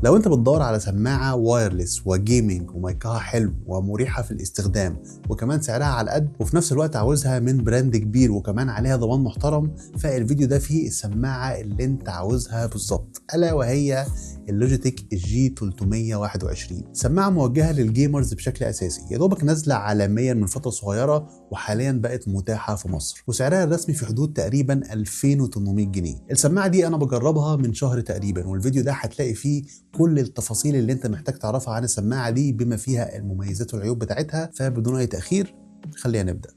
لو انت بتدور على سماعه wireless و gaming ومايكها حلو ومريحه في الاستخدام وكمان سعرها على قد، وفي نفس الوقت عاوزها من brand كبير وكمان عليها ضمان محترم، فالفيديو ده فيه السماعة اللي انت عاوزها بالظبط، الا وهي ال Logitech G 321. سماعه موجهة لل gamers بشكل اساسي، يا دوبك نازله عالميا من فترة صغيرة وحاليا بقت متاحة في مصر، وسعرها الرسمي في حدود تقريبا 2800 جنيه. السماعة دي انا بجربها من شهر تقريبا، والفيديو ده هتلاقي فيه كل التفاصيل اللي انت محتاج تعرفها عن السماعة دي بما فيها المميزات والعيوب بتاعتها. فبدون اي تاخير خلينا نبدا.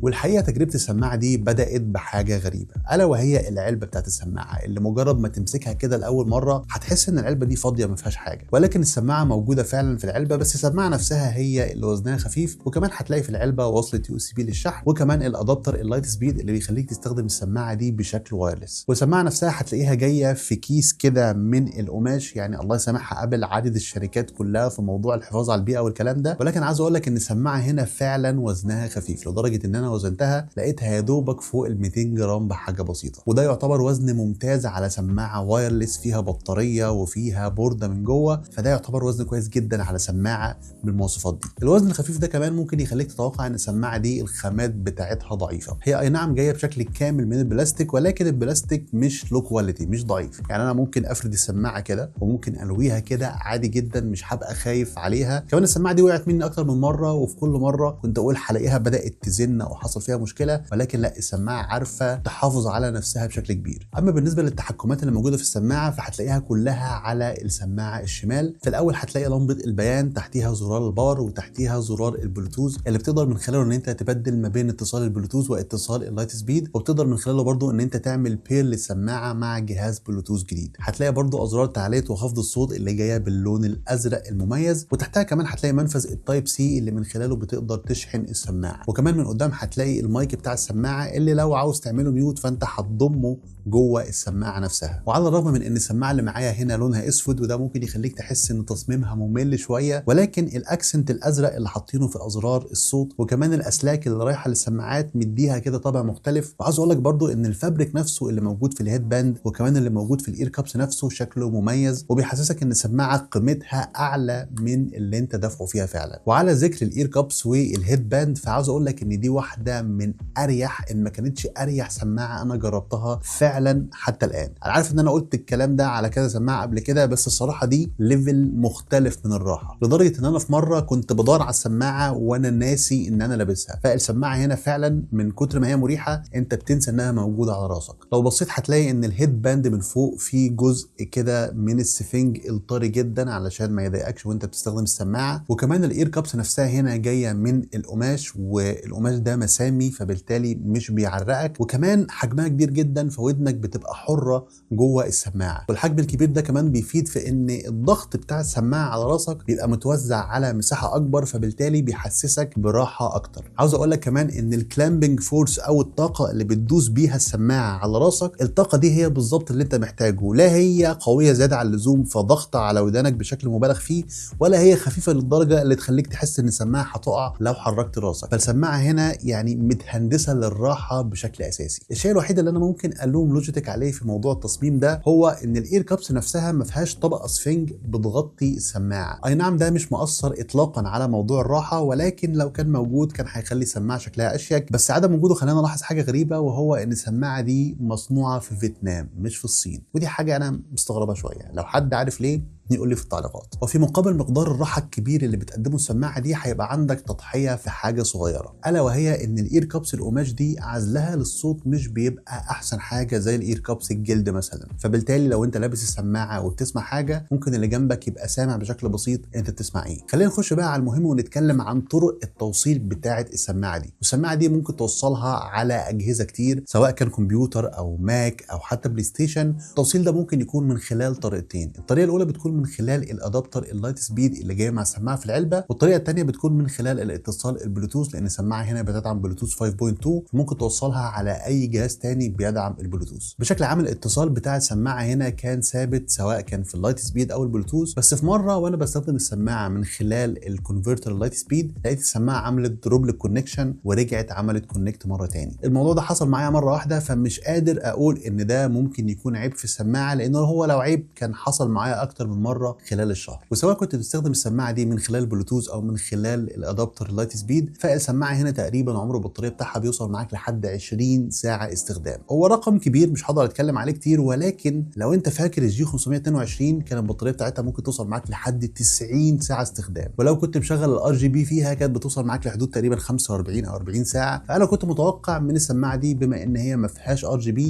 والحقيقة تجربه السماعة دي بدات بحاجة غريبة، الا وهي العلبة بتاعت السماعة اللي مجرد ما تمسكها كده لاول مرة هتحس ان العلبة دي فاضية ما فيهاش حاجة، ولكن السماعة موجودة فعلا في العلبة، بس السماعة نفسها هي اللي وزنها خفيف. وكمان هتلاقي في العلبة وصله USB للشحن، وكمان ال adapter ال Lightspeed اللي بيخليك تستخدم السماعة دي بشكل wireless. والسماعه نفسها هتلاقيها جاية في كيس كده من القماش، يعني الله يسامحها Apple عدد الشركات كلها في موضوع الحفاظ على البيئة والكلام ده، ولكن عايز اقول لك ان السماعة هنا فعلا وزنها خفيف لدرجة ان انا وزنتها لقيتها يا دوبك فوق ال 200 جرام بحاجة بسيطة، وده يعتبر وزن ممتاز على سماعه wireless فيها بطارية وفيها بورده من جوه، فده يعتبر وزن كويس جدا على سماعه بالمواصفات دي. الوزن الخفيف ده كمان ممكن يخليك تتوقع ان السماعة دي الخامات بتاعتها ضعيفة. هي اي نعم جاية بشكل كامل من البلاستيك، ولكن البلاستيك مش low quality، مش ضعيف. يعني انا ممكن افرد السماعة كده وممكن الويها كده عادي جدا، مش هبقى خايف عليها. كمان السماعة دي وقعت مني اكتر من مرة، وفي كل مرة كنت اقول هلاقيها بدات تزن او حصل فيها مشكلة، ولكن لا، السماعة عارفه تحافظ على نفسها بشكل كبير. اما بالنسبة للتحكمات اللي موجودة في السماعة فهتلاقيها كلها على السماعة الشمال. في الاول هتلاقي لمبة البيان، تحتيها زرار ال power وتحتيها زرار البلوتوث اللي بتقدر من خلاله ان انت تبدل ما بين اتصال البلوتوث واتصال ال Lightspeed، وبتقدر من خلاله برضو ان انت تعمل pair للسماعه مع جهاز بلوتوث جديد. هتلاقي برضو ازرار تعلية وخفض الصوت اللي جاية باللون الازرق المميز، وتحتها كمان هتلاقي منفذ ال Type C اللي من خلاله بتقدر تشحن السماعة. وكمان من قدام هتلاقي المايك بتاع السماعة اللي لو عاوز تعمله mute فانت هتضمه جوه السماعة نفسها. وعلى الرغم من ان السماعة اللي معايا هنا لونها اسود، وده ممكن يخليك تحس ان تصميمها ممل شوية، ولكن ال accent الازرق اللي حاطينه في ازرار الصوت وكمان الاسلاك اللي رايحة للسماعات مديها كده طابع مختلف. وعاوز اقول لك برضو ان ال fabric نفسه اللي موجود في ال headband وكمان اللي موجود في ال ear cups نفسه شكله مميز، وبيحسسك ان السماعة قيمتها اعلى من اللي انت دافعه فيها فعلا. وعلى ذكر ال ear cups وال headband، فعاوز اقول لك ان دي واحدة من اريح، ان ما كانتش اريح سماعه انا جربتها فعلا حتى الان. انا عارف ان انا قلت الكلام ده على كذا سماعه قبل كده، بس الصراحة دي level مختلف من الراحة، لدرجة ان انا في مرة كنت بدور على السماعة وانا ناسي ان انا لابسها. فالسماعه هنا فعلا من كتر ما هي مريحه انت بتنسى انها موجودة على راسك. لو بصيت هتلاقي ان ال headband من فوق فيه جزء كده من السفنج الطري جدا علشان ما يضايقكش وانت بتستخدم السماعة، وكمان ال ear cups نفسها هنا جاية من القماش، والقماش ده مسامي فبالتالي مش بيعرقك، وكمان حجمها كبير جدا فودنك بتبقى حره جوه السماعة. والحجم الكبير ده كمان بيفيد في ان الضغط بتاع السماعة على راسك بيبقى متوزع على مساحة اكبر، فبالتالي بيحسسك براحة اكتر. عاوز اقول لك كمان ان ال clamping force او الطاقة اللي بتدوس بيها السماعة على راسك، الطاقة دي هي بالظبط اللي انت محتاجه، لا هي قوية زيادة عن اللزوم فضغط على ودانك بشكل مبالغ فيه، ولا هي خفيفة للدرجة اللي تخليك تحس ان السماعة هتقع لو حركت راسك. فالسماعه هنا يعني متهندسه للراحة بشكل اساسي. الشيء الوحيد اللي انا ممكن الوم Logitech عليه في موضوع التصميم ده هو ان ال ear cups نفسها ما فيهاش طبقه سفنج بتغطي السماعة. اي نعم ده مش مؤثر اطلاقا على موضوع الراحة، ولكن لو كان موجود كان هيخلي السماعة شكلها اشيك. بس عدم وجوده خلانا نلاحظ حاجة غريبة، وهو ان السماعة دي مصنوعة في فيتنام مش في الصين، ودي حاجة انا مستغربها شوية. لو حد عارف ليه يقول لي في التعليقات. وفي مقابل مقدار الراحة الكبير اللي بتقدمه السماعة دي هيبقى عندك تضحية في حاجة صغيرة، الا وهي ان ال ear cups القماش دي عزلها للصوت مش بيبقى احسن حاجة زي ال ear cups الجلد مثلا، فبالتالي لو انت لابس السماعة وبتسمع حاجة ممكن اللي جنبك يبقى سامع بشكل بسيط انت بتسمع ايه. خلينا نخش بقى على المهم ونتكلم عن طرق التوصيل بتاعه السماعة دي. والسماعه دي ممكن توصلها على اجهزة كتير، سواء كان كمبيوتر او Mac او حتى PlayStation. التوصيل ده ممكن يكون من خلال طريقتين. الطريقة الاولى بتكون من خلال ال adapter ال Lightspeed اللي جاي مع السماعة في العلبه، والطريقة الثانية بتكون من خلال الاتصال البلوتوث، لان السماعة هنا بتدعم بلوتوث 5.2، فممكن توصلها على اي جهاز تاني بيدعم البلوتوث. بشكل عام الاتصال بتاع السماعة هنا كان ثابت سواء كان في ال Lightspeed او البلوتوث، بس في مرة وانا بستخدم السماعة من خلال ال converter ال Lightspeed لقيت السماعة عملت drop لل connection ورجعت عملت connect مرة تاني. الموضوع ده حصل معايا مرة واحدة، فمش قادر اقول ان ده ممكن يكون عيب في السماعه، لانه هو لو عيب كان حصل معايا اكتر من مرة خلال الشهر. وسواء كنت بتستخدم السماعة دي من خلال بلوتوث او من خلال ال adapter ال Lightspeed، فالسماعه هنا تقريبا عمر البطارية بتاعها بيوصل معاك لحد 20 ساعة استخدام. هو رقم كبير مش هقدر اتكلم عليه كتير، ولكن لو انت فاكر ال G 522 كان البطارية بتاعتها ممكن توصل معاك لحد 90 ساعة استخدام، ولو كنت مشغل ال RGB فيها كانت بتوصل معاك لحدود تقريبا 45 او 40 ساعة. فانا كنت متوقع من السماعة دي بما ان هي ما فيهاش RGB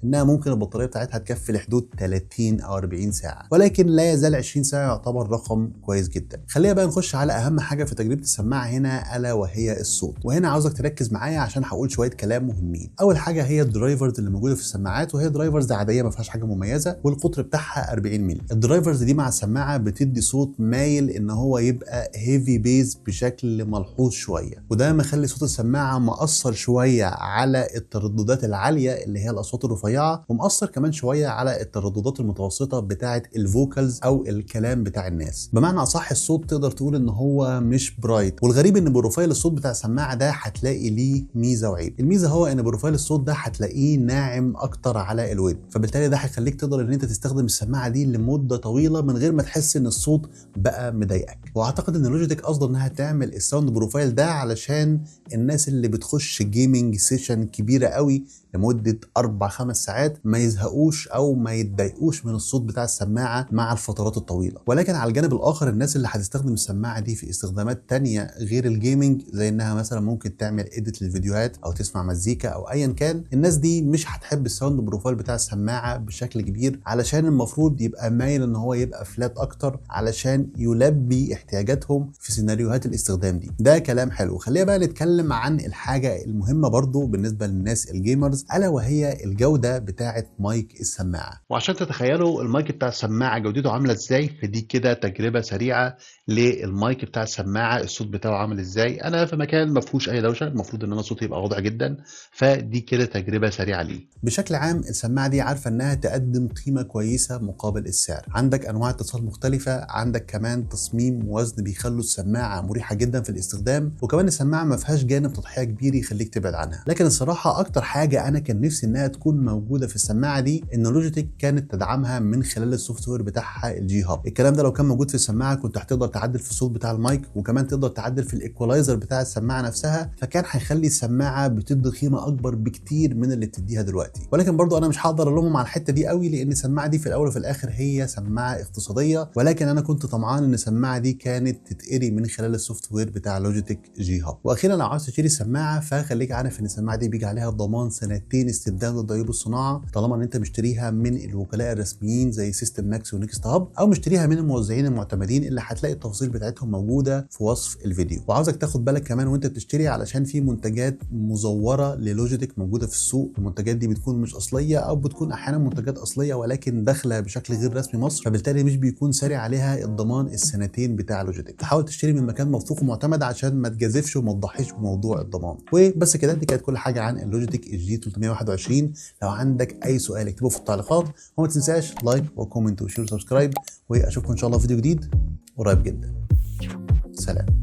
انها ممكن البطارية بتاعتها تكفي لحدود 30 او 40 ساعة، ولكن لا يزال 20 ساعة يعتبر رقم كويس جدا. خلينا بقى نخش على اهم حاجة في تجربه السماعة هنا، الا وهي الصوت. وهنا عاوزك تركز معايا عشان هقول شوية كلام مهمين. اول حاجة هي ال drivers اللي موجودة في السماعات، وهي drivers عادية ما فيهاش حاجة مميزة، والقطر بتاعها 40 مللي. ال drivers دي مع السماعة بتدي صوت مايل ان هو يبقى heavy bass بشكل ملحوظ شوية، وده مخلي صوت السماعة مأثر شوية على الترددات العالية اللي هي الاصوات الرفيعة، ومأثر كمان شوية على الترددات المتوسطة بتاعه ال vocals او الكلام بتاع الناس. بمعنى اصح الصوت تقدر تقول ان هو مش bright. والغريب ان profile الصوت بتاع السماعة ده هتلاقي ليه ميزة وعيب. الميزة هو ان profile الصوت ده هتلاقيه ناعم اكتر على الودن، فبالتالي ده هيخليك تقدر ان انت تستخدم السماعة دي لمدة طويلة من غير ما تحس ان الصوت بقى مضايقك. واعتقد ان Logitech قصده انها تعمل ال sound profile ده علشان الناس اللي بتخش gaming session كبيرة قوي لمدة 4-5 ساعات ما يزهقوش او ما يتضايقوش من الصوت بتاع السماعة مع الفترات الطويلة. ولكن على الجانب الاخر الناس اللي هتستخدم السماعة دي في استخدامات تانية غير ال gaming، زي انها مثلا ممكن تعمل edit للفيديوهات او تسمع مزيكا او ايا كان، الناس دي مش هتحب ال sound profile بتاع السماعة بشكل كبير، علشان المفروض يبقى مايل ان هو يبقى flat اكتر علشان يلبي احتياجاتهم في سيناريوهات الاستخدام دي. ده كلام حلو. خلينا بقى نتكلم عن الحاجة المهمة برضو بالنسبة للناس ال gamers، الا وهي الجودة بتاعه مايك السماعة. وعشان تتخيلوا المايك بتاع السماعة جودته عامله ازاي، فدي كده تجربه سريعة للمايك بتاع السماعة، الصوت بتاعه عامل ازاي. انا في مكان ما فيهوش اي دوشه، المفروض ان انا صوتي يبقى واضح جدا، فدي كده تجربه سريعة ليه. بشكل عام السماعة دي عارفه انها تقدم قيمة كويسة مقابل السعر. عندك انواع اتصال مختلفة، عندك كمان تصميم ووزن بيخلوا السماعة مريحه جدا في الاستخدام، وكمان السماعة ما فيهاش جانب تضحية كبير يخليك تبعد عنها. لكن الصراحة اكتر حاجة انا كان نفسي انها تكون موجودة في السماعة دي ان Logitech كانت تدعمها من خلال ال software بتاعها ال G Hub. الكلام ده لو كان موجود في السماعة كنت هتقدر تعدل في الصوت بتاع المايك، وكمان تقدر تعدل في ال equalizer بتاع السماعة نفسها، فكان هيخلي السماعة بتدي قيمة اكبر بكتير من اللي بتديها دلوقتي. ولكن برضو انا مش هقدر الومهم على الحتة دي قوي، لان السماعة دي في الاول وفي الاخر هي سماعه اقتصادية، ولكن انا كنت طمعان ان السماعة دي كانت تتقري من خلال ال software بتاع Logitech G Hub. واخيرا لو عاوز تشتري سماعه فخليك عارف ان السماعة دي بيجي عليها ضمان 2 سنين استبدال ضد عيوب الصناعة، طالما ان انت مشتريها من الوكلاء الرسميين زي System Max و Next Hub، او مشتريها من الموزعين المعتمدين اللي هتلاقي التفاصيل بتاعتهم موجودة في وصف الفيديو. وعاوزك تاخد بالك كمان وانت بتشتري، علشان في منتجات مزوره ل Logitech موجودة في السوق. المنتجات دي بتكون مش اصلية، او بتكون احيانا منتجات اصلية ولكن داخله بشكل غير رسمي مصر، فبالتالي مش بيكون ساري عليها الضمان ال2 سنين بتاع Logitech. فحاول تشتري من مكان موثوق ومعتمد عشان ما تجازفش وما تضحيش بموضوع الضمان. وبس كده، دي كانت كل حاجة عن ال Logitech ال G 321. لو عندك اي سؤال اكتبه في التعليقات، وما تنساش like و comment و share و subscribe، واشوفكم ان شاء الله في فيديو جديد قريب جدا. سلام.